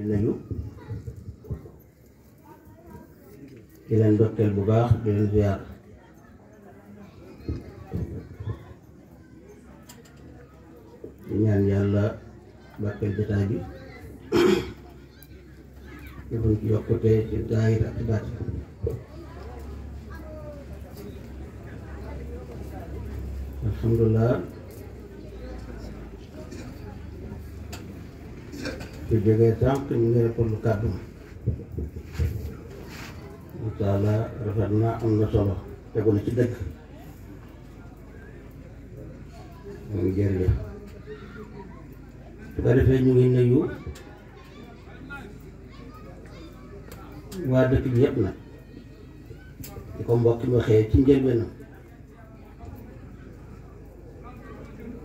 nañu di leen ndokkeel bu baax di leen ziyaar di ñaan yàlla barkeel jotaay bi defuñ ci yokkute ci zaahir ak ci baatin alhamdulillah su jógee sànq ñu ngi rafetlu kàddu incha allah rafet na am na solo tegu na ci dëgg moom jërëjëf su ko defee ñu ngi nuyu waa dëkk bi yëpp nag di ko mbokk mi waxee ci njëlbeenam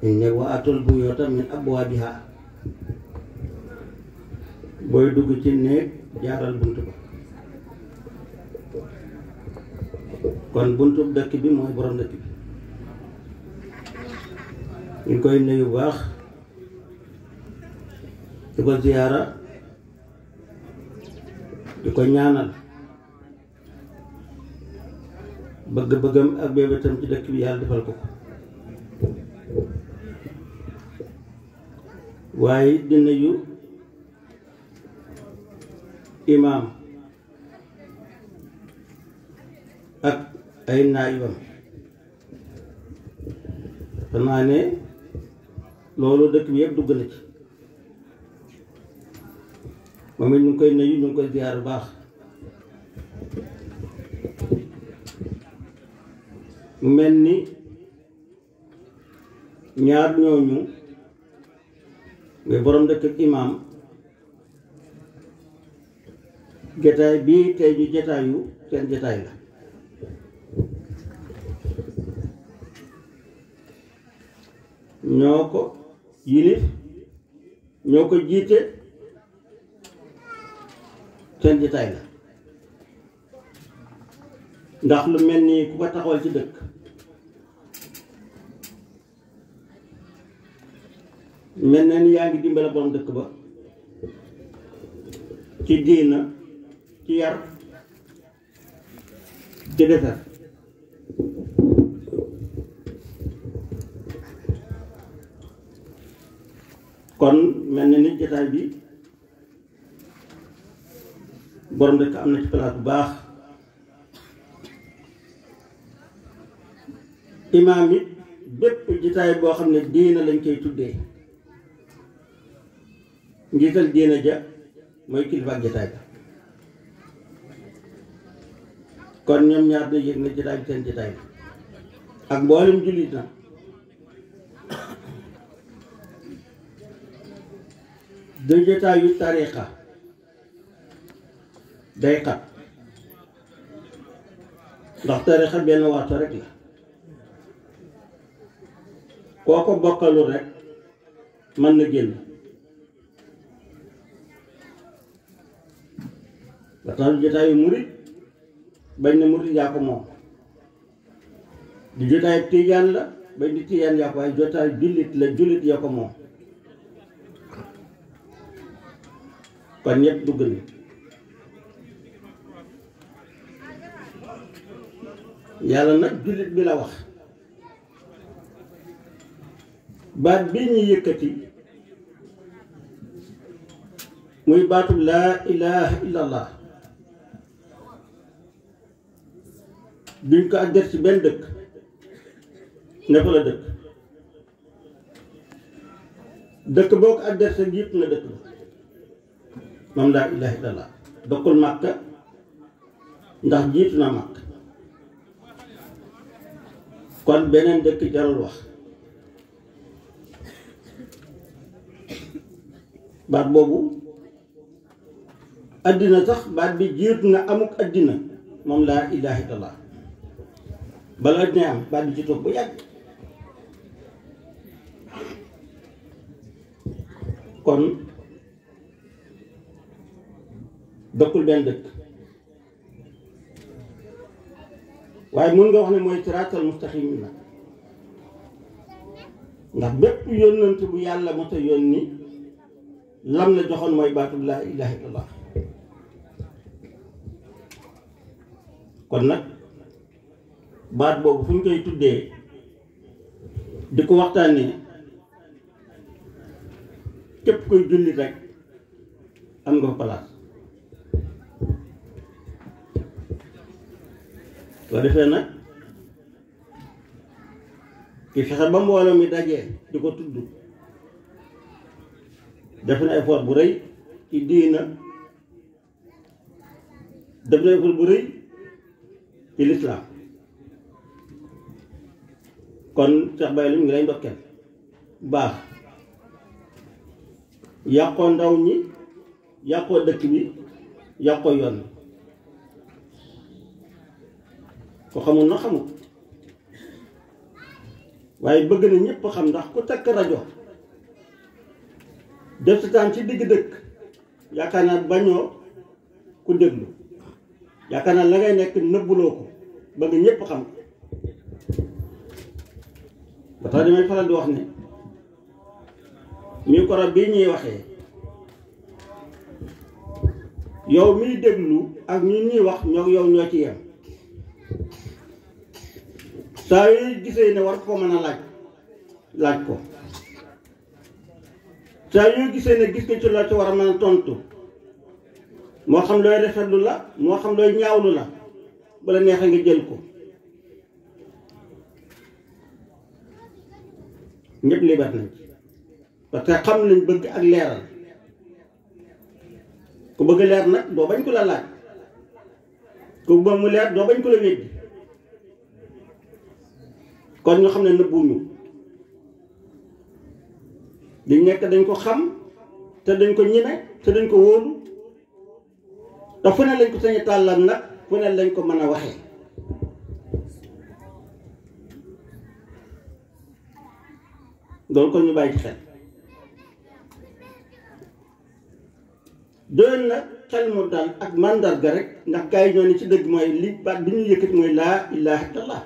ñu ne wa atul buyuuta min abwaabihaa booy dugg ci néeg jaaral bunt ba kon buntu dëkk bi mooy borom dëkk bi ñu koy nuyu bu baax di ko ziyaara di ko ñaanal bëgg-bëggam ak bébétam ci dëkk bi yàlla defal ko ko waaye di nuyu imaam ak ay naayibam xanaa ne loolu dëkk bi yëpp dugg na ci moom it ñu ngi koy nuyu ñu ngi koy ziyaar bu baax mu mel ni ñaar ñooñu muy borom dëkk ak imaam jataay bii tey ju jataayu seen jataay la ñoo ko yilif ñoo ko jiite seen jataay la ndax lu mel ni ku ko taxawal ci dëkk mel na ni yaa ngi dimbale borom dëkk ba ci diina ci yar ci defar kon mel na ni jotaay bi borom dëkk am na ci place bu baax imaam it bépp jotaay boo xam ne diina lañ koy tuddee njiital diina ja mooy kilifa ak jotaay ba kon ñoom ñaar na yëg na jotaay bi seen jotaay bi ak mboolem jullit na du jotaayu tariixa day xat ndax tariixa benn waxtu rek la koo ko bokkalul rek mën na génn ba tax jotaayu murit bañ na murit yaa ko moom di jotaayu tijaan la bañ di tijaan yaa ko waaye jotaayu jullit la jullit yaa ko moom kon ñëpp dugg ni yàlla nag jullit bi la wax baat bi ñu yëkkati muy baatu laa ilaha illallah duñ ko adder ci benn dëkk ne fa la dëkk dëkk boo ko adder sa jiit na dëkk la moom laa ilaha illallah dëkkul Màkka ndax jiitu na Màkka kon beneen dëkk jarul wax baat boobu addina sax baat bi jiitu na amuk addina moom laa ilaha illallah bala addina am baat bi ci toog bu yàgg kon dëkkul benn dëkk waaye mun nga wax ne mooy siraatal mustaqim la ndax bépp yónnante bu yàlla mos a yónni lam la joxoon mooy baatu laa ilaha illallah. kon nag baat boobu fu ñu koy tuddee di ko waxtaanee képp koy jullit rek am nga fa place. soo defee nag ki fexe ba mbooloo mi dajee di ko tudd def na effort bu rëy ci diina, def na effort bu rëy ci lislaam. kon Cheikh Baye Ly ngi lay ndokkeel baax yàqoo ndaw ñi, yàqoo dëkk bi, yàqoo yoon bi. ko xamul na xamul waaye bëgg na ñëpp xam, ndax ku takk rajo def sa temps ci digg dëkk yaakaar naa bañoo ku déglu, yaakaar naa la ngay nekk nëbbuloo ko, bëgg ñëpp xam ko. ba tax damay faral di wax ne micro bii ñuy waxee yow miy déglu ak ñuy wax ñoo yow ñoo ci yem. saa yu gisee ne war ko mën a laaj ko, saa yu gisee ne gis nga ci la ci war a mën a tontu, moo xam looy rafetlu la, moo xam looy ñaawlu la, bu la neexee nga jël ko. ñëpp libat nañ ci parce que xam nañ bëgg ak leeral. ku bëgg leer nag doo bañ ko la laaj, ku bëgg mu leer doo bañ ko la weddi. kon ñu xam ne nëbbuñu li nekk dañ ko xam te dañ ko ñeme te dañ ko wóolu te fu ne lañ ko sañ a tàllal nag, fu ne lañ ko mën a waxee. loolu kon ñu bàyyi ci xel. doon na xel mu dal ak màndarga rek, ndax gars yi ñoo ni ci dëgg mooy li baat bi ñu yëkkati mooy laa ilaha illallah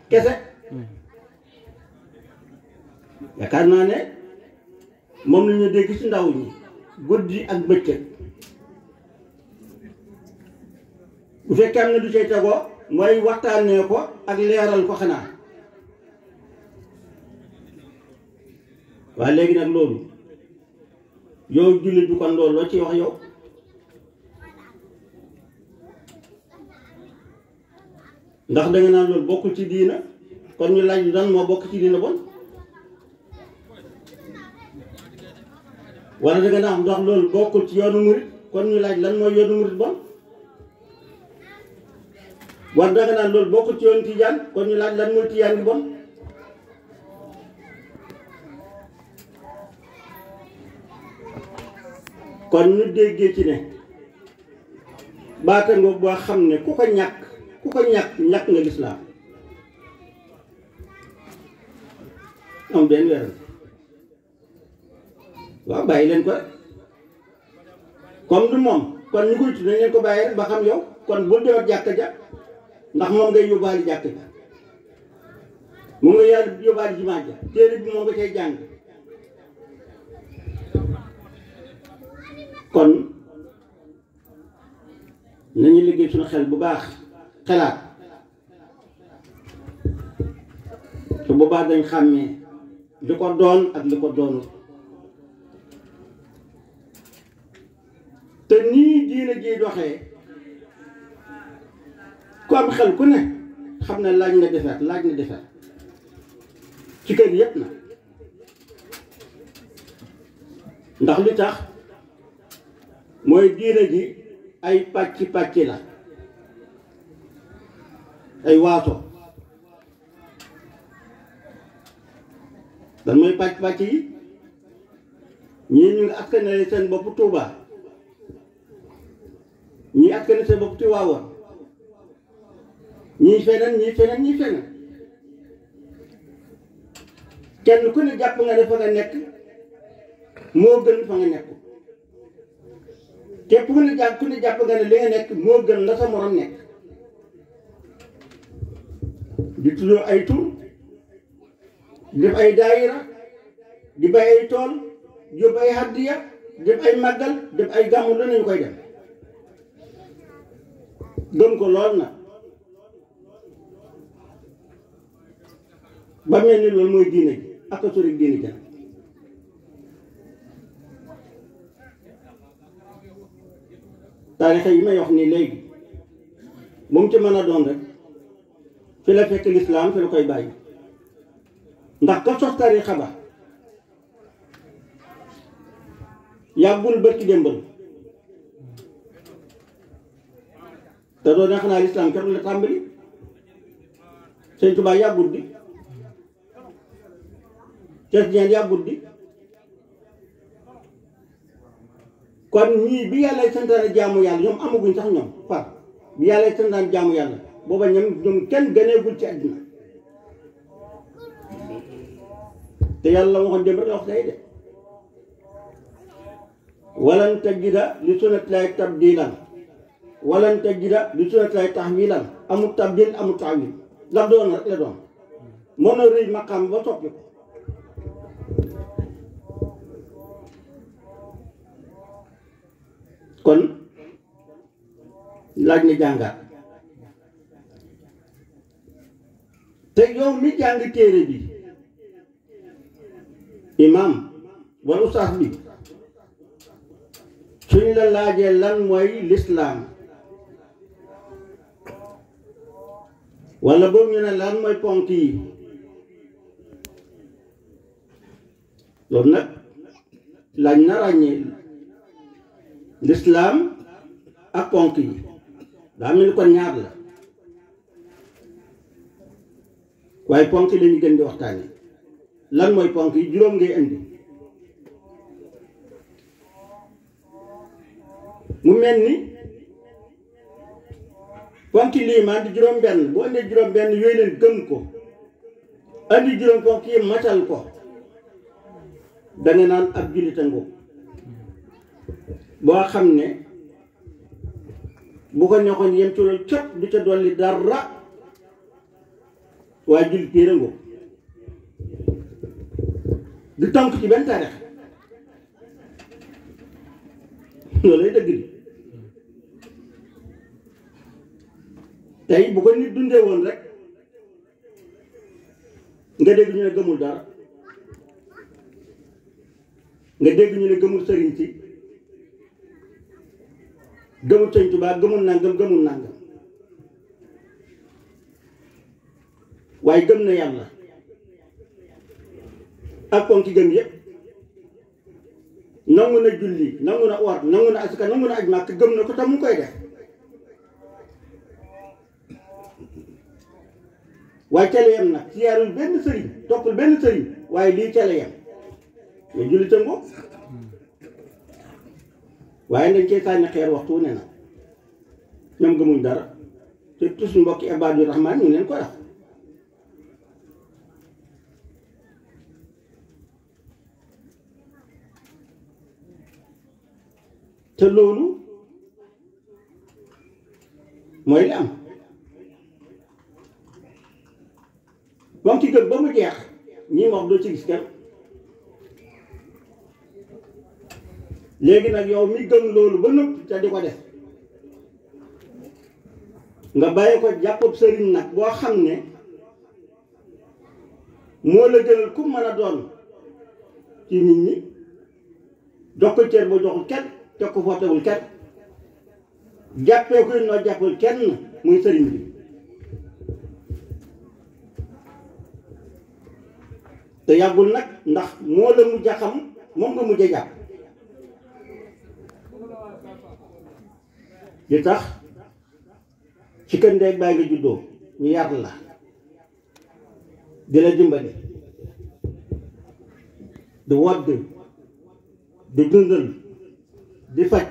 kese. yaakaar naa ne moom la ñu dégg ci ndaw ñi guddi ak bëccëg. bu fekkee am na du cay tegoo mooy waxtaanee ko ak leeral ko xanaa. waaye léegi nag loolu yow jullit bi kon loolu loo ciy wax yow. ndax danga naan loolu bokkul ci diina, kon ñu laaj lan moo bokk ci diina bon. wala danga naan ndax loolu bokkul ci yoonu murit, kon ñu laaj lan mooy yoonu murit bon. wala danga naan loolu bokkul ci yoonu tijaan, kon ñu laaj lan mooy tijaan gi bon. kon ñu déggee ci ne baata nga boo xam ne ku ko ñàkk nga lislaam. am benn weeral waaw bàyyi leen ko rek comme du moom kon ñu koy tudd nañ leen ko bàyyi rek ba xam yow kon bul demat jàkka ja, ndax moom ngay yóbbaale jàkka ja, moom nga yóbbaale jumaa ja, téere bi moom nga cay jàng. kon nañu liggéey suñu xel bu baax, xelaat te bu baax dañ xàmmee li ko doon ak li ko doonul. te nii diina ji doxee ku am xel ku ne xam ne laaj na defar ci kër yépp na. ndax li tax mooy diina ji ay pàcc la, ay waaso. dan mooy pàcc yi ñii ñu ngi askanale seen bopp Tuuba, ñii askanale seen bopp Tiwaawan, ñii feneen. kenn ku ne jàpp nga ne fa nga nekk moo gën fa nga nekk. képp ku ne jàpp nga ne li nga nekk moo gën la sa morom nekk. di tuddoo ay tur, di def ay daayira, di bay ay tool, di yóbbu ay hadiya, def ay màggal def ay gàmmu lu nañu koy def gëm ko lool na ba mel ni loolu mooy diine ji ak a sori diine ja taarixa yi may wax nii léegi moom ci mën a doon rek fi la fekk lislaam fi la koy bàyyi ndax ka sos tarixa ba yàggul bërki démbal te doo ne xanaa lislaam keroog la tàmbali Sëñ Tuubaa yàggul di Cees Jeen yàggul di kon ñii bi yàlla santaane jaamu yàlla ñoom amaguñ sax ñoom par bi yàlla santaane jaamu yàlla booba ñoom kenn gëneegul ci àddina te yàlla la waxoon démb rek la wax tey de walan tajida li sunnatillahi tabdilan walan tajida li sunnatillahi tahwilan amul tabdil amul tahwil la doon rek la doon mën na rëy maqaam ba soppi ko kon laaj na jàngaat te yow mi jàng téere bi imam wala ustaas bi suñ la laajee lan mooy lislaam wala boobu ñu ne lan mooy ponk yi loolu nag laaj na ràññee lislaam ak ponk yi daa mel ni kon ñaar la waaye ponk yi lañu gën di waxtaane lan mooy ponk yi juróom ngay indi mu mel ni ponk liimaan di juróom benn bu indee juróom benn yooyu leen gëm ko andi juróom ponk yi matal ko danga naan ab jullita ngoo boo xam ne bu ko neexoon yem ci loolu cot du ca dolli dara waaye jullit piir ngoo du tànk ci benn taarix loolu lay dëgg di tey bu ko nit dundee woon rek nga dégg ñu ne gëmul dara nga dégg ñu ne gëmul sëriñ si gëmul Sëñ Tuubaa gëmul nàngam waaye gëm na yàlla ak ponk gëm yépp nangu na julli nangu na oor nangu na asaka nangu na aj Màkka gëm na ko tam mu koy def waaye ca la yem nag ci yaarul benn sëriñ toppul benn sëriñ waaye lii ca la yem mais julli tëngo waaye dañ cee sànni xeer waxtu ne na ñoom gëmuñ dara te tous mbokki ibaadu rahmaan ñu leen ko wax te loolu mooy li am ba mu ci gëm ba mu jeex ñii wax doo ci gis kenn léegi nag yow mi gëm loolu ba noppi te di ko def nga bàyyi ko jàppab sëriñ nag boo xam ne moo la gënal ku mën a doon ci nit ñi jox ko cër ba joxul kenn teg ko footewul kenn jàppee ko noo jàppul kenn muy sëriñ bi te yàggul nag ndax moo la mujj a xam moom nga mujj a jàpp li tax ci kër ndey bàyyi nga juddoo ñu yar la di la dimbali di wodd di dundal di faj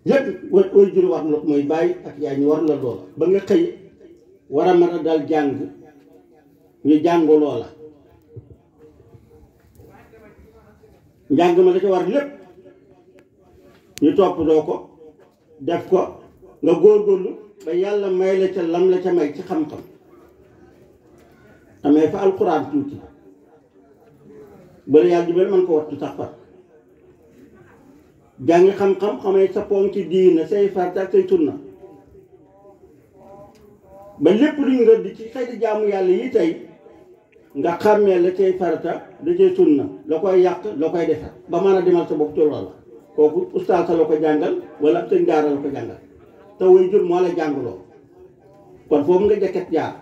yépp way jur war la mooy bàyyi ak yaay ñu war la loola ba nga xëy war a mën a dal jàng ñu jàng loola njàng ma la ca war lépp ñu toppatoo ko def ko nga góorgóorlu ba yàlla may la ca lam la ca may ci xam-xam amee fa alxuraan tuuti bala yàlla jubal man ko wattu sax far jàngi xam-xam xamee sa poom ci diina say farata ak say sunna ba lépp lu ñu rëdd ci xeeti jaamu yàlla yi tey nga xàmmee la cay farata da cay sunna la koy yàq la koy defar ba mën a demal sa bopp ci loolu la kooku ustaas la ko jàngal wala sëñ daara la ko jàngal te way jur moo la jàngaloo kon foofu nga jëkkat jaar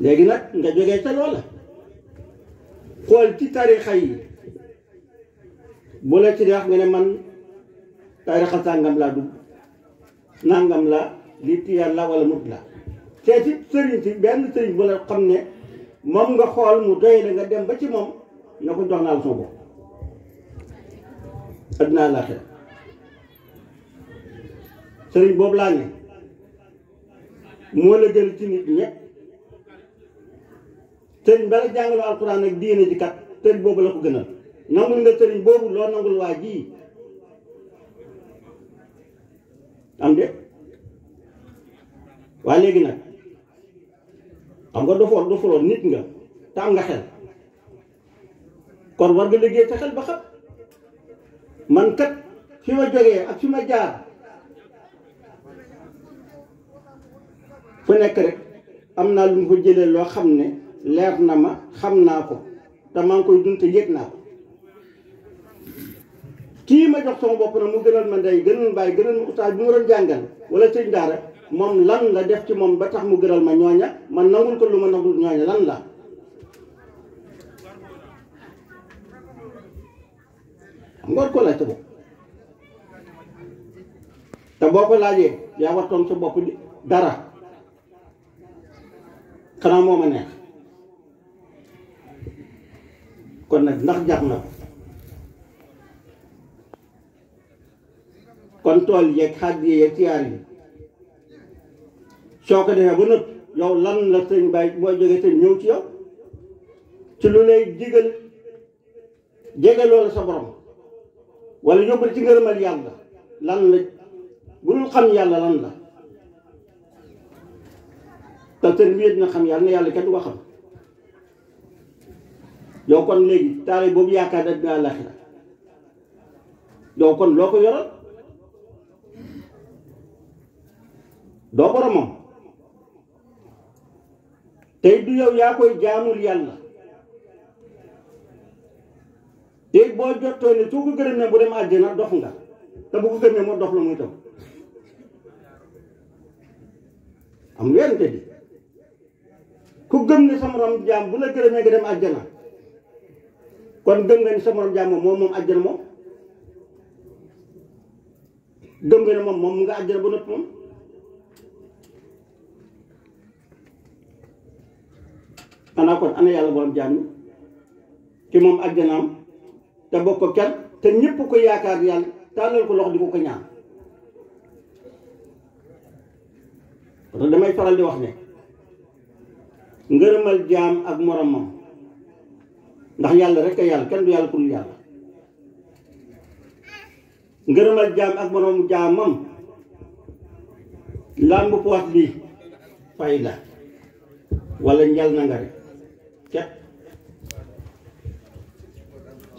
léegi nag nga jógee ca loola xool ci tarixa yi bu la ci wax nga ne man tarixa sàngam laa dugg nangam la li tiyaan la wala mut la seeti sëriñ si benn sëriñ bu la xam ne moom nga xool mu doy la nga dem ba ci moom na ko jox naa la sama bopp addinaa la xel sëriñ boobu laa ne moo la gën ci nit ñëpp sëriñ bala jàngalu alxuraan ak diine ji kat sëriñ boobu la ko gënal nangul nga sëriñ boobu loo nangul waa ji am de waaye léegi nag xam nga dofoo nit nga te am nga xel kon war nga liggéey sa xel ba xam man kat fi ma jógee ak fi ma jaar fu nekk rek am naa lu mu fa jëlee loo xam ne leer na ma xam naa ko te maa ngi koy dund te yëg naa ko kii ma jox sama bopp na mu gënal ma ndey gënal bàyyi gënal ma ustaas bi mu doon jàngal wala sëñ daara moom lan la def ci moom ba tax mu gënal ma ñooña man nangul ko lu ma nangul ñooña lan la ngoor ko laaj sa bopp te boo ko laajee yaa wattoon sa bopp di dara xanaa moo ma neex kon nag ndax jar na ko kon tool yeeg xaj yeeg tiyaar yi soo ko defee ba nëpp yow lan la sëñ bay boo jógee sëñ ñëw ci yow ci lu lay digal jege loolu sa borom wala yóbbal ci ngërëmal yàlla lan la bu dul xam yàlla lan la te sëñ bi dina xam yàlla ne yàlla kenn du ko xam yow kon léegi taale boobu yaakaar da dina àllaaxira yow kon loo ko yoral doo boromam tey du yow yaa koy jaamul yàlla tey boo jottoo ne su ko gërëm ne bu dem àjjana dox nga te bu ko gërëmee moo dox la muy tam am weerante di ku gëm ne sa morom jaam bu la gërëmee nga dem àjjana kon gëm nga ni sa morom jaam moom àjjana moom gëm nga ne moom mu nga àjjana ba noppi moom xanaa kon ana yàlla borom jaam ki moom àjjanaam te bokk ko kenn te ñëpp ko yaakaar yàlla tàllal ko loxo di ko ko ñaan parce que damay faral di wax ne ngërëmal jaam ak moromam ndax yàlla rek a yàlla kenn du yàlla ku dul yàlla ngërëmal jaam ak moromu jaamam làmb poos bi fay la wala njal na nga rek ket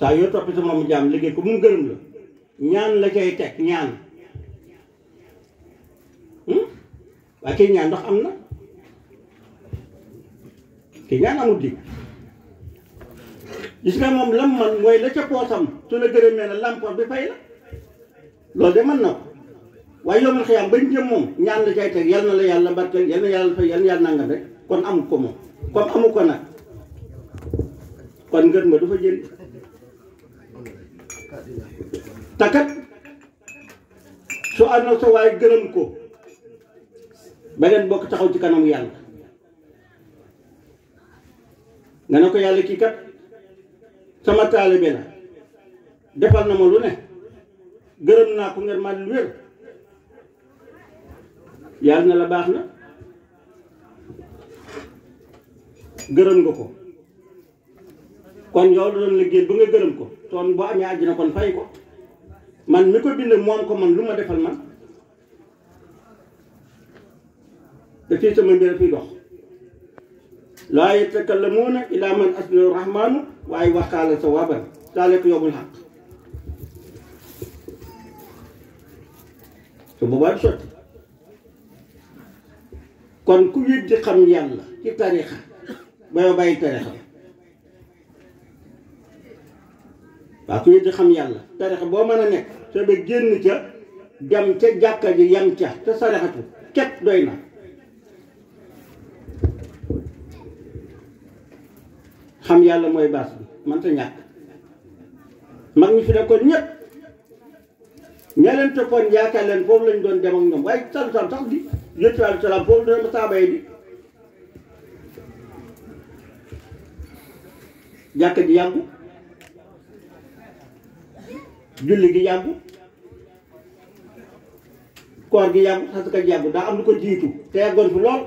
saa yoo toppi sa moromu jaam liggéey ko mu gërëm la ñaan la cay teg ñaan waaye kii ñaan ndax am na kii ñaan amul di gis nga moom lam man mooy la ca poosam su la gërëmee na lampoos bi fay la loolu de mën na ko waaye yomal xiyaam bañ jëm moom ñaan la cay teg yal na la yàlla barkeel yal na yàlla fay yal na yàlla nangam rek kon amu ko moom comme amu ko nag kon ngër ma du fa jël takat su àndoon sa waaye gërëm ko ba ngeen bokk taxaw ci kanamu yàlla nga ne ko yàlla kii kat sama taalibe la defal na ma lu ne gërëm naa ko ngeen ma lu wér yàlla na la baax na gërëm nga ko kon yow la doon liggéey ba nga gërëm ko toon boo amee àjjana kon fay ko man mi ko bind moom ko man lu ma defal man te fii sama mbir fiy dox laa yatakallamuuna illaa man asna rahmaanu waaye waqaala sawaaban zaalika yawmul haqq su boobaa du sotti kon ku weddi xam yàlla ci tarixa ba yow bàyyi tarixa waaw ku weddi xam yàlla tarixa boo mën a nekk soo ba génn ca dem ca jàkka ji yam ca te sarixatu ket doy na xam yàlla mooy baas bi man ta ñàkk mag ñi fi nekkoon ñëpp ña leen toppoon yaakaar leen foofu lañ doon dem ak ñoom waaye salu sax di yottu alayhi salaam foofu doon saaba yi di jàkka ji yàggu julli gi yàggu koor gi yàggu xasaka ji yàggu daa am lu ko jiitu te yàggoon fi lool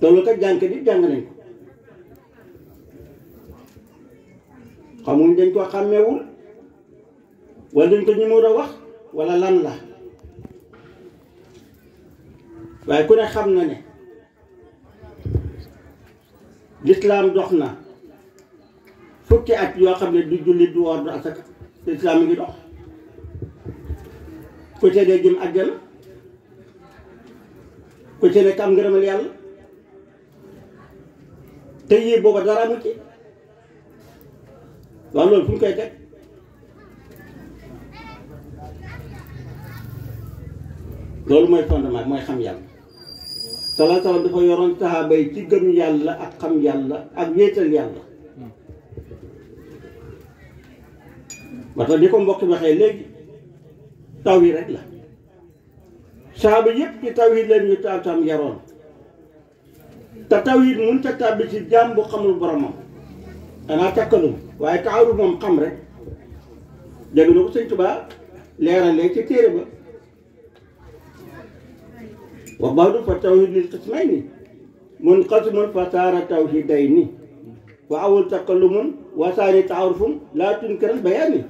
te lu kat jànk di jàng nañ ko xamuñ dañ ko xàmmeewul wala dañ ko ñëmóor a wax wala lan la waaye ku ne xam na ne lislaam dox na fukki at yoo xam ne du julli du woor du asaka lislaam mi ngi dox ku ci dee jëm àjjana ku ci nekk am ngërëmal yàlla te yii booba dara amu ci waaw loolu fu ñu koy teg loolu mooy fondement mooy xam yàlla salaa salaam dafa yoroon saxaaba yi ci gëm yàlla ak xam yàlla ak wéetal yàlla ba tax di ko mbokk waxee léegi taw yi rek la saxaaba yépp ci taw yi leen ñu tam yaroon te taw yi mun ta tàbbi ci jaam bu xamul boromam danaa takkalum waaye taaruf moom xam rek dégg na ko sëñ Tuubaa leeralee ci téere ba wa ba'du fa tawhid lil qismayni munqasimun fa saara tawhidayni wa awwal takallumun wa saani taarufun laa tunkiral bayaani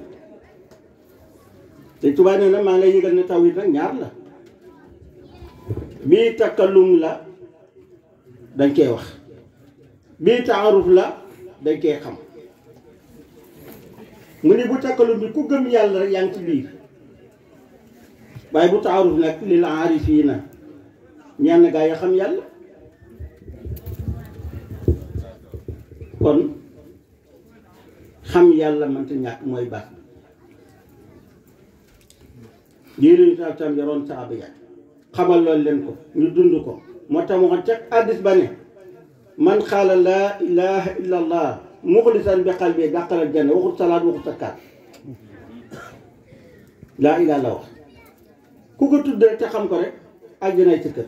sëñ Tuubaa nee na maa ngi lay yëgal ne tawhid nag ñaar la bii takallum la dañ koy wax bii taaruf la dañ koy xam mu ni bu takkalum bi ku gëm yàlla rek yaa ngi ci biir waaye bu taaruf nag lil aarifiina ñenn gaa yi xam yàlla kon xam yàlla mënta ñàkk mooy baax lii lañu taal tam yoroon saaba ya xamal loolu leen ko ñu dund ko moo tax mu xam ca addis ba ne man xaala laa ilaha illa allah muxlisan bi qalbi dàqalal janna waxut salaat waxut sakkaat laa ilaha la wax ku ko tudd rek te xam ko rek àjjanaay sa kër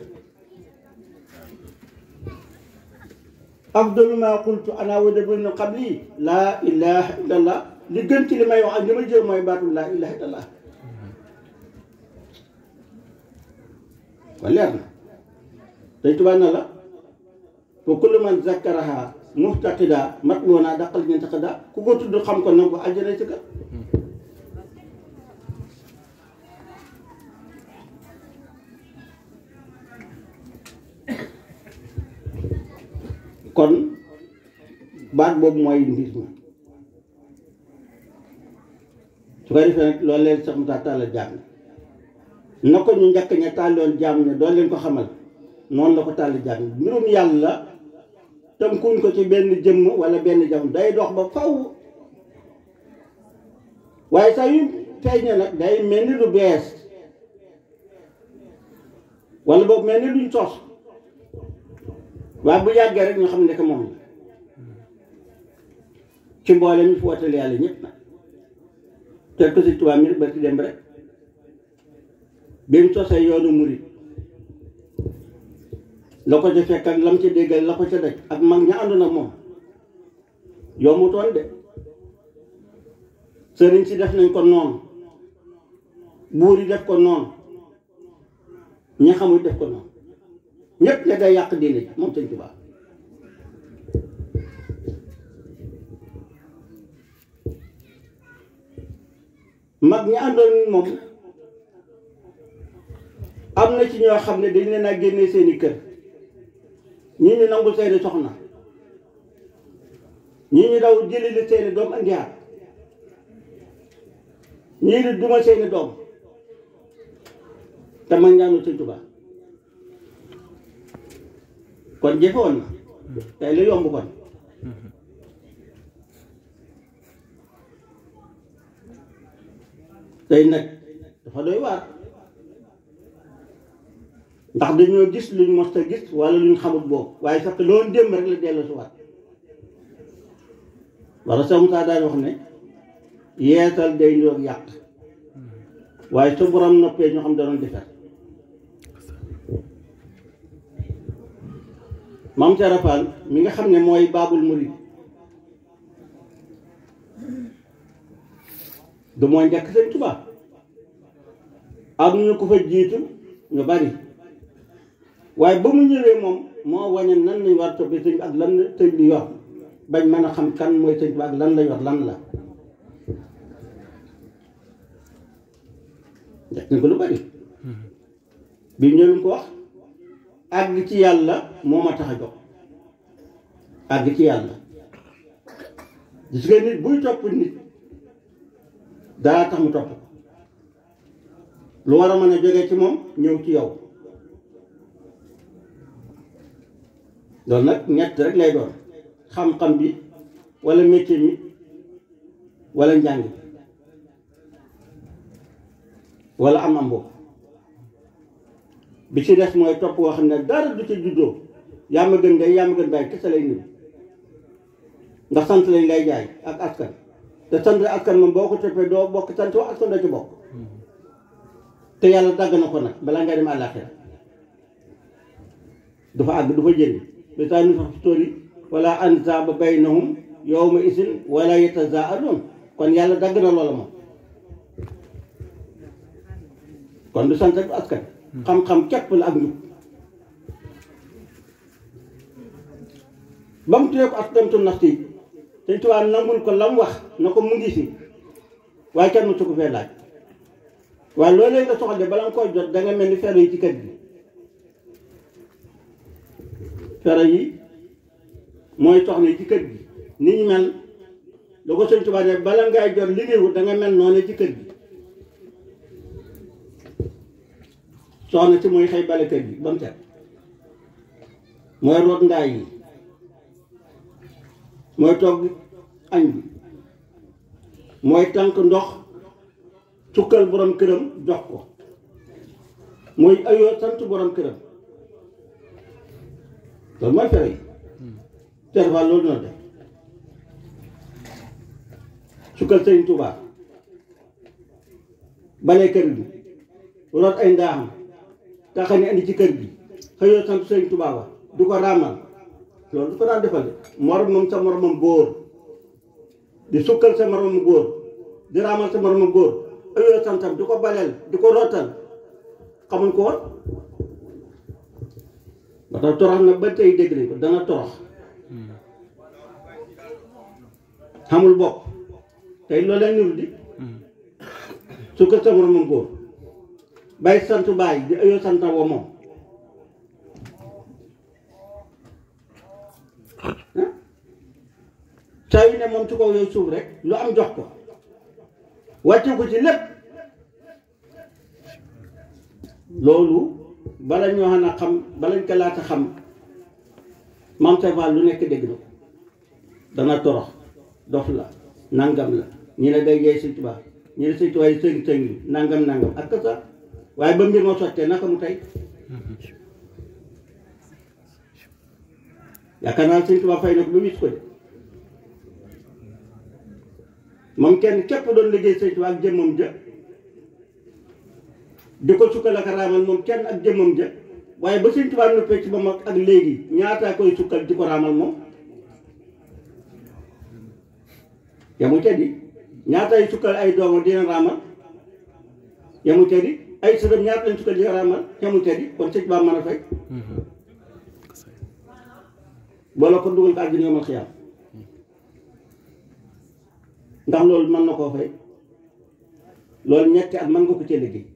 afdalu ma qultu ana wa nabiyuna qabli laa ilaha illa allah li gën ci li may wax ak li ma jël mooy baatu laa ilaha illa allah wa leer na dañ tubaab na la wa kullu man zakkaraha muhtaqida matluuna daqal ñu taqida ku ko tudd xam ko nag ko àjjana ci kër kon baat boobu mooy mbir mi su ko defee nag loolu leen sax mu taa tàllal jaam na ko ñu njëkk ña tàlloon jaam ne doon leen ko xamal noonu la ko tàll jaam mbirum yàlla tënkuñ ko ci benn jëmm wala benn jam day dox ba faw waaye saa yu feeñee nag day mel ni lu bees wala boobu mel ni luñ sos waaye bu yàggee rek ñu xam ne que moom la ci mboolem ñu fi wooteel yàlla ñëpp nag te ko si tubaab mi rek ba ci dem rek bi mu sosee yoonu murit la ko ca fekk ak lam ca déggal la ko ca daj ak mag ña àndoon ak moom yombutoon de sëriñ si def nañ ko noonu buur yi def ko noonu ñi xamul def ko noonu ñépp ne day yàq diine ji moom Sëñ Tuubaa mag ñi àndoon moom am na ci ñoo xam ne dañ leen a génnee seeni kër ñii ñu nangu seeni soxna ñii ñu daw jëli li seeni doom andiwaat ñii di duma seeni doom te man ñaanu Sëñ Tuubaa kon jëfoon na tey la yomb kon tey nag dafa doy waar ndax dañoo gis luñ mos a gis wala luñ xamut boobu waaye sax loolu démb rek la dellu si waat wala sa Musaa daan wax ne yeesal day ndoog yàq waaye sa borom noppee ñoo xam danoon defar Maam Cheikh Fall mi nga xam ne mooy baabul murid du mooy njëkk Sëñ Tuubaa am ñu ko fa jiitu ñu bari waaye ba mu ñëwee moom moo wañe nan lañ war toppee sëñ bi ak lan la sëñ bi yor bañ mën a xam kan mooy Sëñ Tuubaa ak lan la yor lan la def nañ ko lu bari bi ñëwuñ ko wax àgg ci yàlla moo ma tax a jox àgg ci yàlla gis nga nit buy topp nit daa tax mu topp lu war a mën a jógee ci moom ñëw ci yow loolu nag ñett rek lay doon xam-xam bi walla métier mi walla njàng bi walla am boobu bi ci des mooy topp koo xam ne dara du ci juddoo yaa ma gën ngay yaa ma gën bàyyi kese lay niru ndax sant lañ lay jaay ak askan te sant askan moom boo ko toppee doo bokk sant wa askan doo ci bokk te yàlla dagg na ko nag balaa ngay dem àllaaxira du fa àgg du fa jënd bi saa nu sax tóori wala ansaaba baynahum yawma isin wala yatasaa'aluun kon yàlla dagg na loola moom kon du sant bu askan xam-xam képp la ak njub ba mu tuddee ko askantu nafsi Sëñ Tuubaa nangul ko lam wax na ko mu ngi fi waaye kenn mu su ko fee laaj waaye loolee nga soxla de bala nga koy jot da nga mel ni fere yi ci kër gi fere yi mooy soxna yi ci kër gi ni ñu mel da ko Sëñ Tuubaa de bala ngay jot liggéeyut da nga mel noonu ci kër gi soxna si mooy xëy bale kër gi ba mu set mooy root ngaay yi mooy togg añ bi mooy tànk ndox sukkal borom këram jox ko mooy ayoo sant borom këram loolu mooy fere yi terval loolu dina def sukkal Sëñ Tuubaa bale kër gi root ay ndaaxam taxa ni andi ci kër gi xëyoo sant Sëñ Tuubaa wa du ko raamal loolu du ko daan defal de moromam sa moromam góor di sukkal sa moromam góor di raamal sa moromam góor ayoo santam di ko baleel di ko rootal xamuñ ko woon ba tax torox na ba tey dégg nañ ko dana torox xamul bopp tey loolu lay niru di sukkal sa moromam góor bàyyi sant bàyyi di ayoo santam wa moom saa yu ne moom ci kaw yooyu suuf rek lu am jox ko wàcce ko ci lépp loolu bala ñoo xam a xam balañ ko laata xam Maam Cheikh Fall lu nekk dégg na ko dana torox dof la nangam la ñu ne day jeey Sëñ Tuubaa ñu ne Sëñ Tuubaa yi sëng nangam ak sax waaye ba mbir ma sottee naka mu tey yaakaar naa Sëñ Tuubaa fay na ko ba wis ko de moom kenn képp doon liggéey Sëñ Tuubaa ak jëmmam ja di ko sukkal ak raamal moom kenn ak jëmmam ja waaye ba Sëñ Tuubaa noppee ci ba mag ak léegi ñaataa koy sukkal di ko raamal moom yamu teddi ñaataay sukkal ay doomam dina raamal yamu teddi ay sëtam ñaata lañ sukkal di raamal yamu teddi kon Sëñ Tuubaa mën a fay boole ko dugal ko àddina yomal xiyaam ndax loolu mën na koo fay loolu ñetti at mën nga ko cee liggéey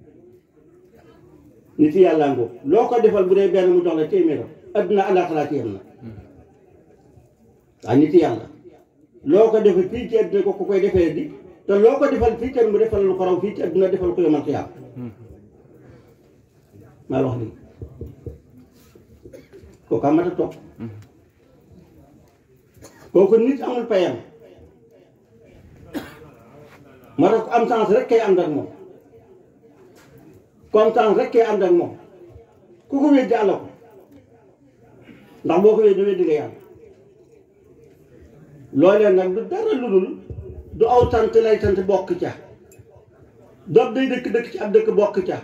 nit yàlla ngoo loo ko defal bu dee benn mu jox la téeméeram adduna àllaaxira ci yem na waaye nit yàlla loo ko defee fii ci adduna ko ku koy defee di te loo ko defal fii kenn mu defal lu ko raw fii ci adduna defal ko yomal xiyaam maa wax lii kooku amata topp kooku nit amul payam moo tax am chance rek kay ànd ak moom ku am chance rek kay ànd ak moom ku ko weddi àlla ko ndax boo ko weddi nga yàlla loolee nag du dara lu dul du aw sant lay sant bokk ca doot day dëkk ci ab dëkk bokk ca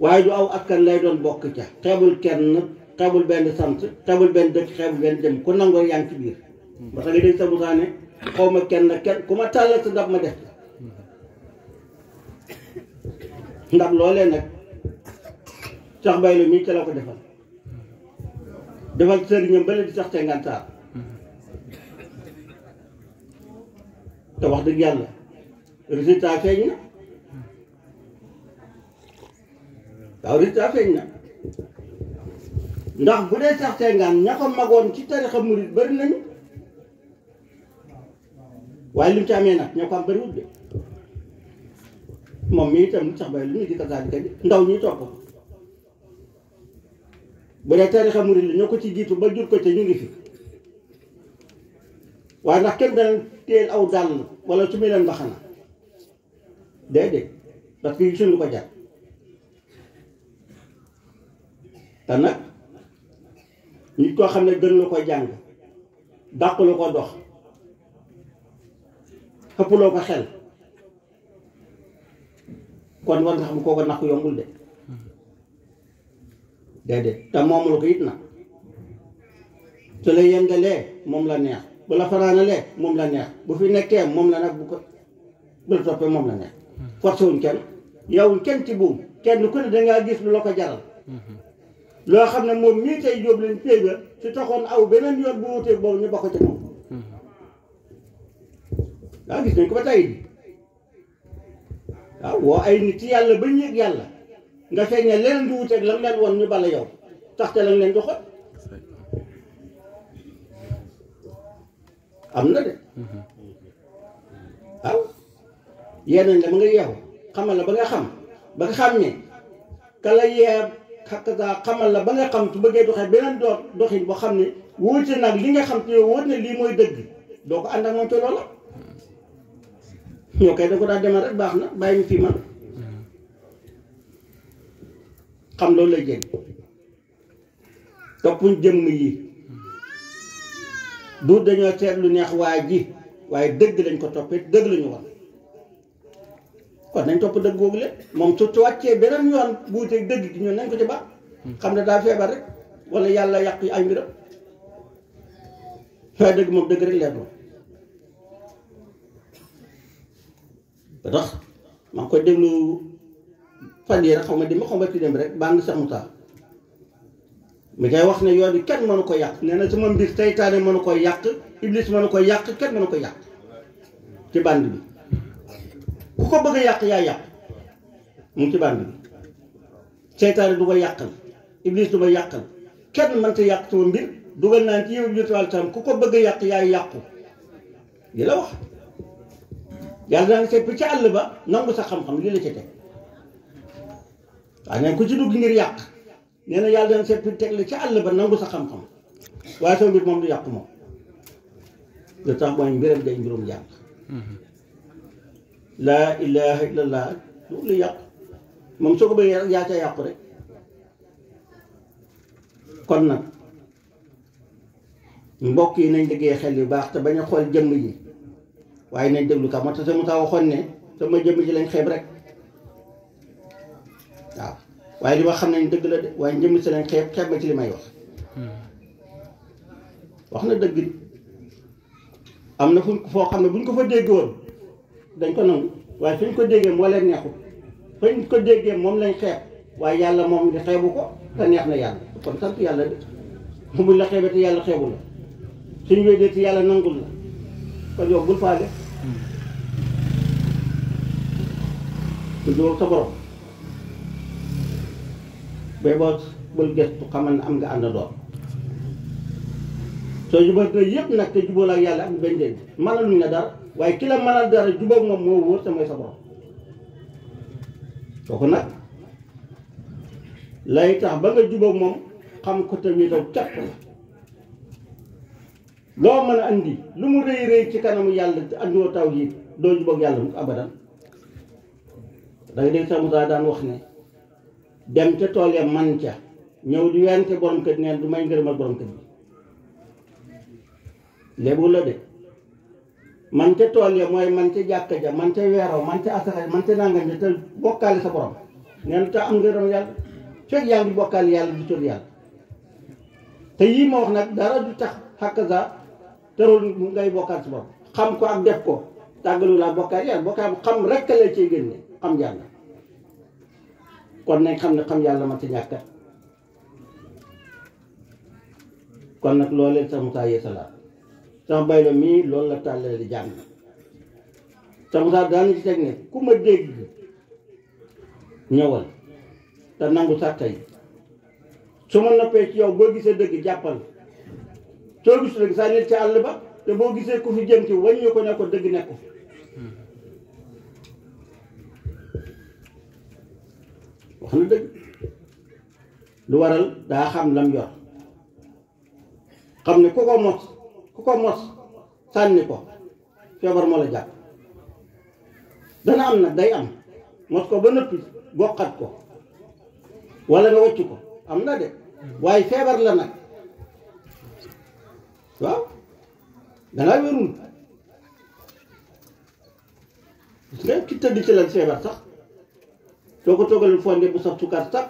waaye du aw askan lay doon bokk ca xeebul kenn xeebul benn sant xeebul benn dëkk xeebul benn dem ku nangoo yaa ngi ci biir ba tax nga dégg sa musaane xaw ma kenn ku ma tàllal sa ndab ma def ndab loolee nag sax baylu mii ca la ko defal sëriñam bële di sax te ngantaar te wax dëgg yàlla résultat feeñ na waaw résultat feeñ na ndax bu dee sax te ngaan ña ko magoon ci tarixa murit bari nañu waaye li mu ci amee nag ñoo ko am bariwul de moom mii itam sax bay lu ñu di ko saa di ndaw ñuy topp bu dee tarixa murit li ñoo ko ci jiitu ba jur ko ca ñu ngi fi waaye ndax kenn dana teel aw dàll wala su muy leen mbaxana déedéet parce que gisuñu ko jar te nag nit koo xam ne gën la ko jàng dàqu la ko dox xëppuloo ko xel kon war nga xam koo ko naq yombul de déedéet te moom la ko it na su la yendalee moom la neex bu la fanaanalee moom la neex bu fi nekkee moom la nag bu la toppee moom la neex forcé wuñ kenn yowuñ kenn ci buum kenn ku ne dangaa gis lu la ko jaral loo xam ne moom mii tey jóob leen péega su taxoon aw beneen yoon bu wuteeg boobu ñu bokk ci moom waaw gis nañ ko ba tey bi waaw woo ay nit ci yàlla ba ñu yëg yàlla nga feeñee leneen du wuteeg la leen woon ñu bala yow taxte la leen joxoon am na de waaw yeneen la ma nga yeewu xamal la ba nga xam ba nga xam ne ka la yeeb xakkasaa xamal la ba nga xam su bëggee doxee beneen doxin boo xam ne wóote nag li nga xam te yow wóot ne lii mooy dëgg doo ko ànd ak moom te loola ñoo koy da ko daa demal rek baax na bàyyi ñu fii man xam loolu lay jël toppuñ jëmm yi du dañoo seet lu neex waa ji waaye dëgg lañ ko toppee dëgg lañu war kon nañ topp dëgg googu leen moom su wàccee beneen yoon buuteeg dëgg gi ñun nañ ko ci baax xam ne daa feebar rek wala yàlla yàq ay mbiram waaye dëgg moom dëgg rek leer doon ba tax maa ngi koy déglu fan yii rek xaw ma di ma xaw ma ci dem rek baa ngi sax mu taal mi ngay wax ne yoon yi kenn mënu ko yàq nee na sama mbir seytaane mënu ko yàq iblis mënu ko yàq kenn mënu ko yàq ci bànd bi ku ko bëgg a yàq yaa yàq mu ngi ci bànd bi seytaane du ko yàqal iblis du ma yàqal kenn mënta yàq sama mbir dugal naa ci yow jotuwaal tam ku ko bëgg a yàq yaa yàqu li la wax yàlla daan sepp ci àll ba nangu sa xam-xam lii la ci teg waaye neen ku ci dugg ngir yàq nee na yàlla daan sepp teg la ci àll ba nangu sa xam-xam waaye sama mbir moom du yàq moom lu tax mooy mbiram day mbirum yàq laa ilaha illallah lu yàq moom soo ko bëggee rek yaa ca yàqu rek kon nag mbokk yi nañ liggéey xel yu baax te bañ a xool jëmm yi waaye nañ déglu ka moo tax sa mu tax waxoon ne sama jëmm ji lañ xeeb rek waaw waaye li ma xam nañ dëgg la de waaye jëmm si lañ xeeb ma ci li may wax na dëgg am na fu foo xam ne buñ ko fa déggoon dañ ko nangu waaye fi ñu ko déggee moo leen neexul fa ñu ko déggee moom lañ xeeb waaye yàlla moom di xeebu ko te neex na yàlla kon sant yàlla de moom buñ la xeebee te yàlla xeebu la suñu wéedee te yàlla nangul la kon yow bul faale su dóor sa borom bay boo bul gestu xamal ne am nga àndandoor soo jubal yëpp nag te jubóol ak yàlla am benn déedéet mënaluñ la dara waaye ki la mënal dara jubóog moom moo wóor te mooy sa borom kooku nag lay tax ba nga jubóog moom xam ko tamit daw képp la loo mën a andi lu mu rëy rëy ci kanamu yàlla te andiwoo taw yi doo jubóog yàlla mu abadan da nga dégg sa Musaa daan wax ne dem ca tool ya man ca ñëw di wente borom kër neen du may ngërëmal borom kër bi lébu la de man ca tool ya mooy man ca jàkka ja man ca weeraw man ca asaka man ca nangam ja te bokkaale sa borom neen te am ngërëm yàlla fekk yaa ngi bokkaale yàlla di tur yàlla te yii ma wax nag dara du tax xàkk sa terul ngay bokkaal sa borom xam ko ak def ko tàggalu laa bokkaal yàlla bokkaal xam rekk la ciy génne xam yàlla kon nañ xam ne xam yàlla ma ci ñàkka kon nag loolee sax Musaa yeesalaat sama bay la mii loolu la tàllale di jàng sax Musaa daan ci teg ne ku ma dégg ñëwal te nangu sax tey su ma noppee ci yow boo gisee dëgg jàppal soo gisu dëgg saa nit ci àll ba te boo gisee ku fi jëm ci wàññi ko ne ko dëgg nekku fi wax na dëgg lu waral daa xam lam yor xam ne ku ko mos sànni ko feebar moo la jàpp dana am nag day am mos ko ba noppi bokkat ko walla nga wacc ko am na de waaye feebar la nag waaw dangaa wérul gis nga ki tëdd ci lan feebar sax soo ko toggalul fonde bu saf sukar sax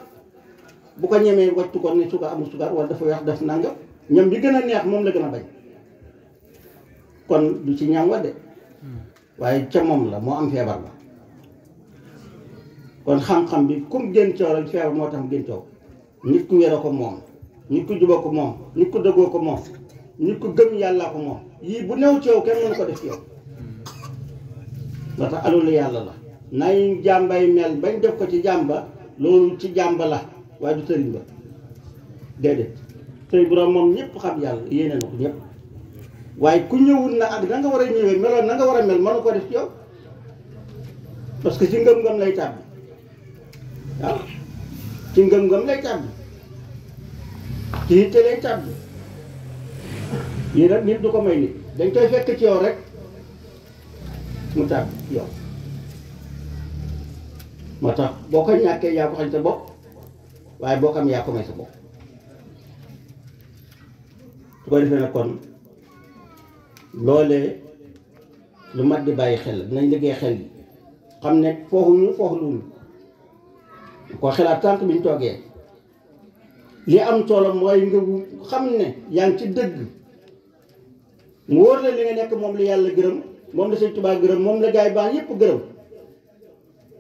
bu ko ñemee waccu ko ne sukar amul sukar wala dafa weex def nangam ñam bi gën a neex moom la gën a bañ kon du ci ñam wa de waaye ca moom la moo am feebar la kon xam-xam bi comme gën coow rek feebar moo tax mu gën coow nit ku wér ko moom nit ku juboo ko moom nit ku dëggoo ko moom nit ku gëm yàlla ko moom yii bu new ci yow kenn mënu ko def yow moo tax alalu yàlla la nay jàmbay mel bañ def ko ci jàmba loolu ci jàmba la waaye du sëriñ ba déedéet sëriñ bu doon moom ñëpp xam yàlla yéene na ko ñëpp waaye ku ñëwul na ak na nga war a ñëwee meloon na nga war a mel mënu ko def ci yow parce que ci ngëm-ngëm lay tàbbi waaw ci ngëm-ngëm lay tàbbi ci yitte lay tàbbi yii nag nit du ko may nit dañ koy fekk ci yow rek mu tàbbi ci yow moo tax boo ko ñàkkee yaa ko xañ sa bopp waaye boo xam yaa ko may sa bopp su ko defee nag kon loolee lu mat di bàyyi xel dinañ liggéey xel yi xam ne fooxuñu fooxluñu ko xelaat tànk bi ñu toogee li am solo mooy nga xam ne yaa ngi ci dëgg mu wóor la li nga nekk moom la yàlla gërëm moom la Sëñ Tuubaa gërëm moom la gaa yi baax yépp gërëm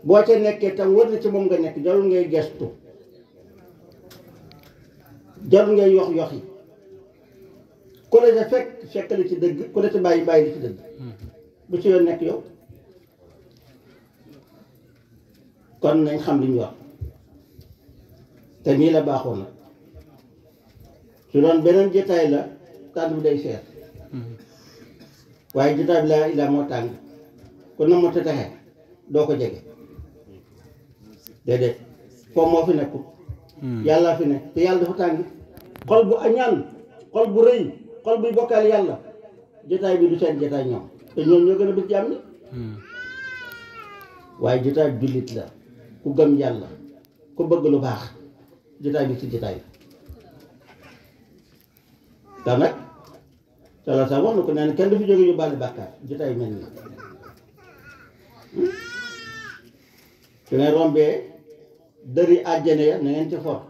boo ca nekkee tam wóor na ci moom nga nekk jarul ngay gestu jarul ngay yox yox yi ku la ca fekk la ci dëgg ku la ca bàyyi la ci dëgg bu ci yoon nekk yow kon nañ xam li ñu wax te nii la baaxoon na su doon beneen jotaay la tànn bi day seer waaye jotaay bi laa ilaa moo tàng ku na moo te taxe doo ko jege déedéet foofu moo fi nekkul yàlla fi nekk te yàlla dafa tàng xol bu añaan xol bu rëy xol buy bokkaal yàlla jotaay bi du seen jotaay ñoom te ñoom ñoo gën a bés jàmm ni waaye jotaay bi jullit la ku gëm yàlla ku bëgg lu baax jotaay bi ci jotaay la te nag sala sa wax na ko nee na kenn du fi jóge yóbbaale bàkkaar jotaay mel nii su ngeen rombee dëri àjjana ya na ngeen ci for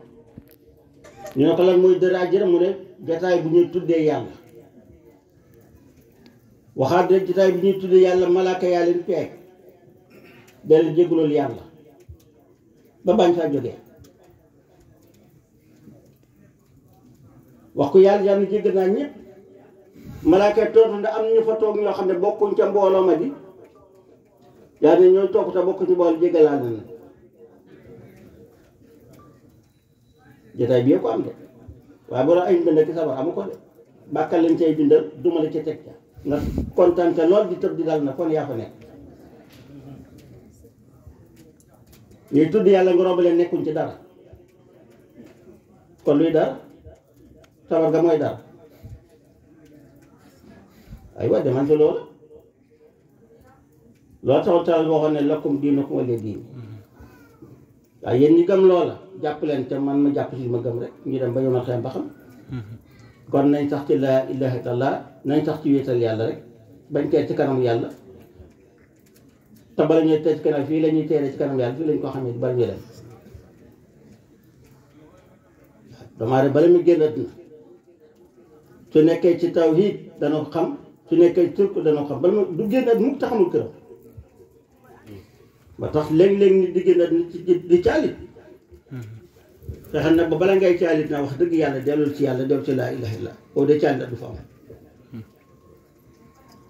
ñu ne ko lan mooy dëri àjjana mu ne jotaay bu ñuy tuddee yàlla waxaat rek jotaay bu ñuy tuddee yàlla malaaka yaa leen peeg dal jéggulul yàlla ba bañ faa jógee wax ko yàlla jégg naa ñëpp malaaka tontu ndax am ñu fa toog ñoo xam ne bokkuñ ca mbooloo ma di yàlla ñooy toog te bokk ci mbooloo jéggalaa na jotaay bi ko am de waaye boo ay bind ki sabar amu ko de bàkkal lañ cay bindal duma la ca teg ca nga kontaan te lool di tëb di dal na kon yaa fa nekk ñuy tudd yàlla nga robalee nekkuñ ci dara kon luy dara sabar ga mooy dara aywa demante loolu taxul taal waxoon ne lakum diinukum waliya diin waaye yéen ñi gëm loola jàpp leen te man ma jàpp ci ma gëm rek ñu dem ba yomal xeem ba xam kon nañ sax ci laa ilaaha illallaah nañ sax ci wéetal yàlla rek bañ teer ci kanam yàlla te bala ñuy teer ci kanam fii la ñuy teeree ci kanam yàlla fii lañ ko xamee bala ñuy dem damaa de bala muy génn àddina su nekkee ci tawhiid dana ko xam su nekkee ci turk dana ko xam bala du génn àddina mukk taxamul këram ba tax léeg-léeg nit di génn àddina ci di caalit fexe nag ba bala ngay caalit na wax dëgg yàlla dellul ci yàlla dellu ci laa ilaaha illallaah boobu de caalit du fa am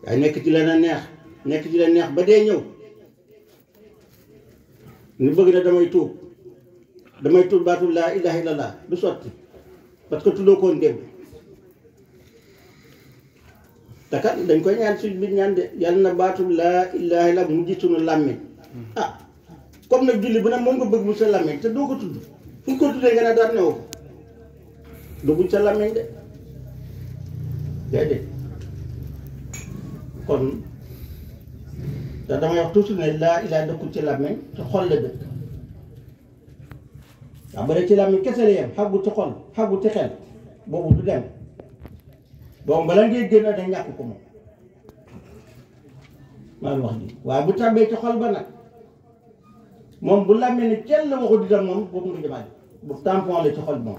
waaye nekk ci leen a neex nekk ci leen neex ba dee ñëw ñu bëgg na damay tuub baatu laa ilaaha illallaah du sotti parce que tuddoo koon démb te kat dañ koy ñaan suñ biir ñaan de yàlla na baatu laa ilaaha illallaah mu ji sunu làmmiñ ah comme nag julli bu ne moom nga bëgg mu sa làmmiñ te doo ko tudd fu ñu ko tuddee nga ne dara newoo ko dugguñ sa làmmiñ de déedéet kon te damay wax toujours ne laa ilaaha dëkkul ci làmmiñ ci xol la dëkk waaw ba dee ci làmmiñ kese la yem xaggu ci xol xaggu ci xel boobu du dem boobu bala ngay génn da ñàkk ko moom maa ngi wax ji waaye bu tàbbee ci xol ba nag moom bu làmmee ni kenn la waxu di dem moom boobu nga jëmaat bu tampon la ci xol moom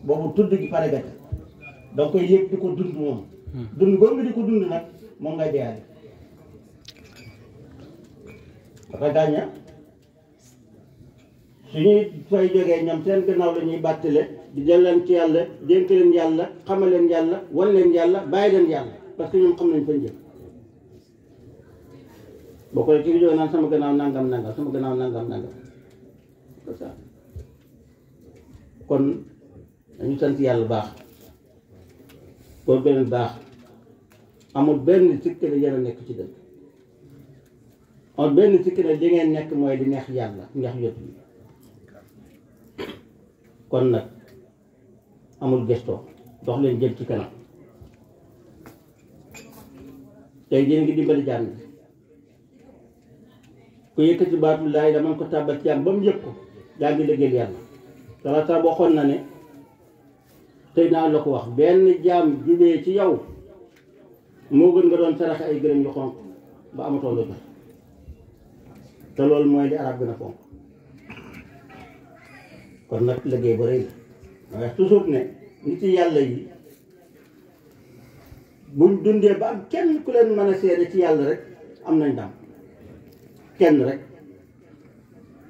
boobu tudd gi pare gàcce danga koy yëg di ko dund moom dund boobu nga di ko dund nag moom ngay deyaale dafa gàñña suñuy fay jógee ñoom seen gannaaw la ñuy bàttale di jël leen ci yàlla dénk leen yàlla xamal leen yàlla wan leen yàlla bàyyi leen yàlla parce que ñoom xam nañ fañ jëm boo ko ci jógee naan sama gannaaw nangam nangam sama gannaaw nangam nangam c'est ça kon dañu sant yàlla baax boo benn baax amul benn sikki ne yéen a nekk ci dëkk amul benn sikki ne li ngeen nekk mooy di neex yàlla neex yot yi kon nag amul gestoo dox leen jëm ci kanam tey yéen ngi dimbali jàmm ku yëkkati baatu laay da man ko tàbbal ci am ba mu yëg ko yaa ngi liggéeyal yàlla talaata waxoon na ne tey naa la ko wax benn jaam jubee ci yow moo gën nga doon saraxe ay gërëm yu xonq ba amatoo lu jox te loolu mooy li arab gën a fonk kon nag liggéey ba rëy la waaye toujours ne nit yi yàlla yi buñ dundee ba am kenn ku leen mën a seede ci yàlla rek am nañ ndam kenn rek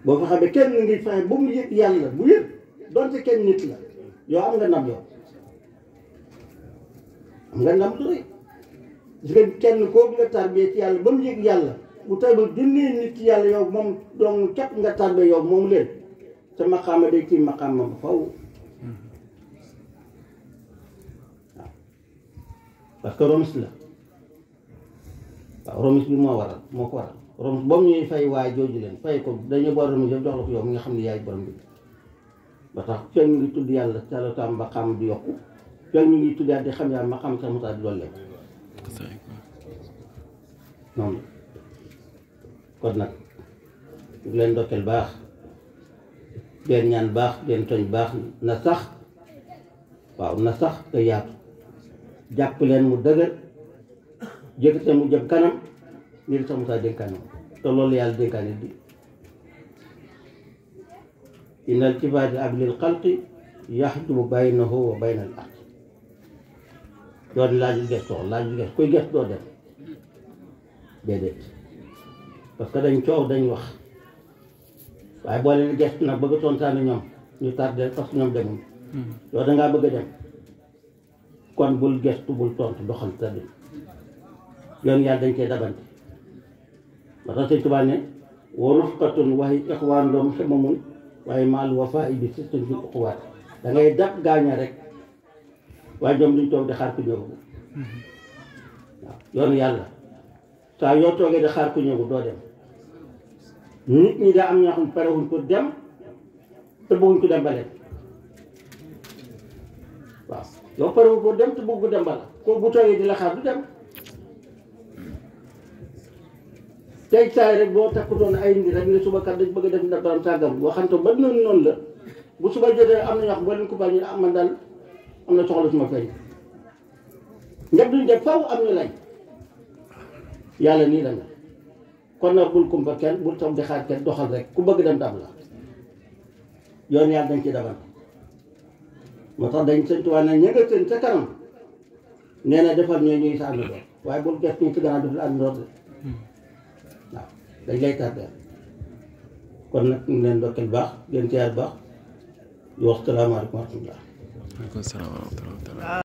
boo fa xamee kenn ngi fexe ba mu yëg yàlla bu yëg donte kenn nit la yow am nga ndam yow am nga ndam lu rëy gis nga kenn koo nga tarbiyee ci yàlla ba mu yëg yàlla bu tey ba junni nit ci yàlla yow moom dong képp nga tarbiyee yow moom leen te maqaama day ci maqaama ba faw waaw parce que romis la waaw romis bi moo ko waral romis boobu ñuy fay waay jooju leen fay ko dañu boor romis yëpp jox la ko yow mi nga xam ne yaay borom bi ba tax fekk ñu ngi tudd yàlla talatam maqaama di yokku fekk ñu ngi tudd yàlla di xam yàlla maqaama sax musaa di dollee noonu kon nag ñu leen ndokkeel baax benn ñaan baax benn toñ baax na sax waaw na sax te yaatu jàpp leen mu dëgër jëkkate mu jëm kanam ngir sax musaa dénkaane te loolu yàlla dénkaane di innal tifaati ab lil xalqi yaxjubu baynahu wa bayna al ard doon laaj gestoo laaj gest kuy gest doo dem déedéet parce que dañ coow dañ wax waaye boo leen gestu nag bëgg a tontaane ñoom ñu tardé parce que ñoom demuñ yow dangaa bëgg a dem kon bul gestu bul tontu doxal ta dem yoon yàlla dañ cee dabante ba tax Sëñ Tuubaa ne wa rufqatun waxi ixwaan doom xemamun waaye maal wafaa bi sistun fi uquwaat da ngay dab gaaña rek waaye ñoom duñ toog di xaar ku ñëw waaw yoonu yàlla saa yoo toogee di xaar ku ñëw doo dem nit ñi daa am ñoo xam ne parewuñ ko dem te bëgguñ ko dem ba leen waaw yow parewuñ ko dem te bëgg ko dem ba la kooku bu toogee di la xaar du dem tey saay rek boo takkutoon ay nit rek ne suba kat dañ bëgg a def ndax daan sàggam boo xam te ba noonu la bu suba jotee am na ñoo xam boo leen ko bañ ñu man daal am na soxla suma feeñ ñëpp duñ def faw am ñu lay yàlla nii la nga kon nag bul kumpa kenn bul toog di xaar kenn doxal rek ku bëgg dem dab la yoon yàlla dañ ci dabal moo tax dañ seen tubaab nag ña nga seen sa kanam nee na defal ñooy ñuy sa ànd doon waaye bul gert ñu ci gannaaw def la ànd doon de waaw dañ lay tardeel kon nag ñu leen ndokkeel baax gën ci baax di wax salaamaaleykum wa rahmatullah. waaleykum salaam wa rahmatullah.